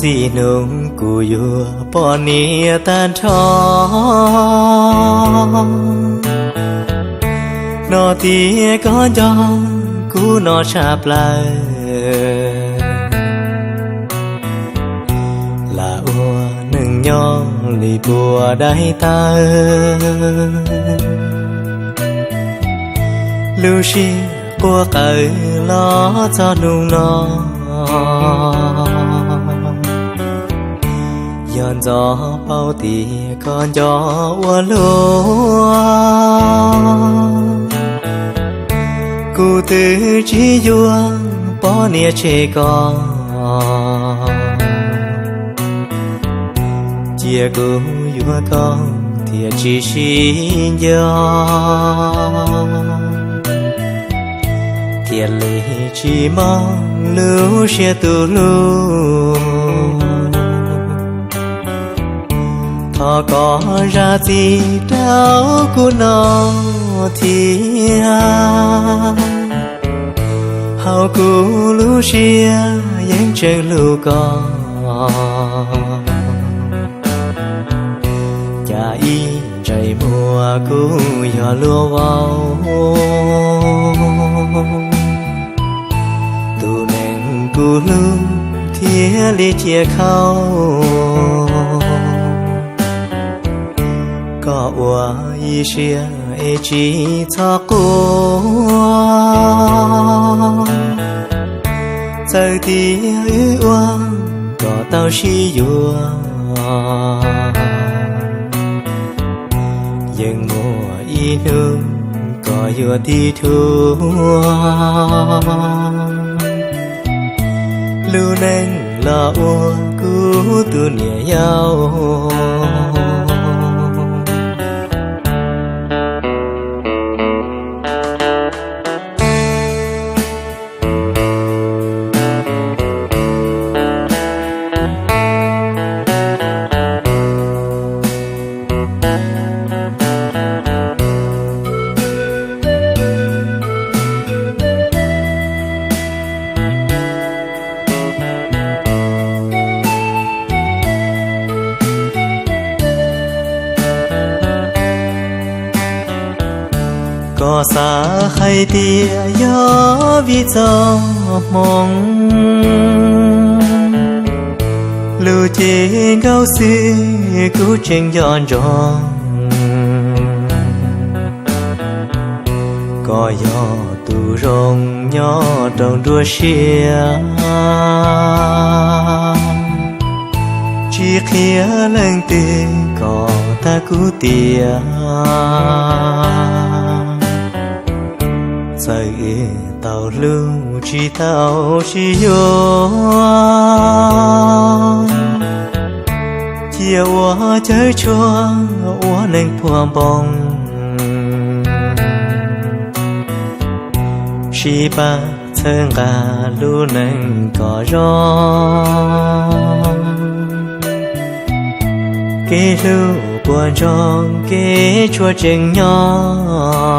Txij hnub kuv yuav poj niam tag nrho, hnov tias koj nco kuv no tshaj plaws. Lam ua neej nyob li puag dai taw, lub siab quaj qawm los txog hnub no. Yog ntxov paub tias koj nco ua luaj, kuv twb tsis yuav poj niam tseg koj. Cia kuv yuav koj thiaj tsis sib nco, thiaj li tsis mob lub siab tus hlub. Thov koj zam txim rau kuv no thiab, hauv kuv lub siab yeej tseem hlub koj. Cas ib ntsais muag kuv yog luag vau, tus neeg kuv hlub thiaj li cia khau. Koj ua ib siab es tsis txhob quaj, txawm tias wb ua kom tau sib yuav, yeej muaj ib hnub koj yuav tiv thuam lub neej los ua kuv tus niam yau. Koj xav hais tias yog vim txoj hmoo, lub cev nkaus xwb kuv tseem nco ntsoov. Koj yog tus zoo nyob rau nruab siab, tsis qhia leej twg kom tag kuv tiam. Txawm wb tau hlub tsis tau sib yuav, cia ua cawv tshuaj ua neeg puag npoo, sib pab txhawb nqa lub neej kom zoo. Kev hlub puas ntsoog kev tshuav tseem nyob,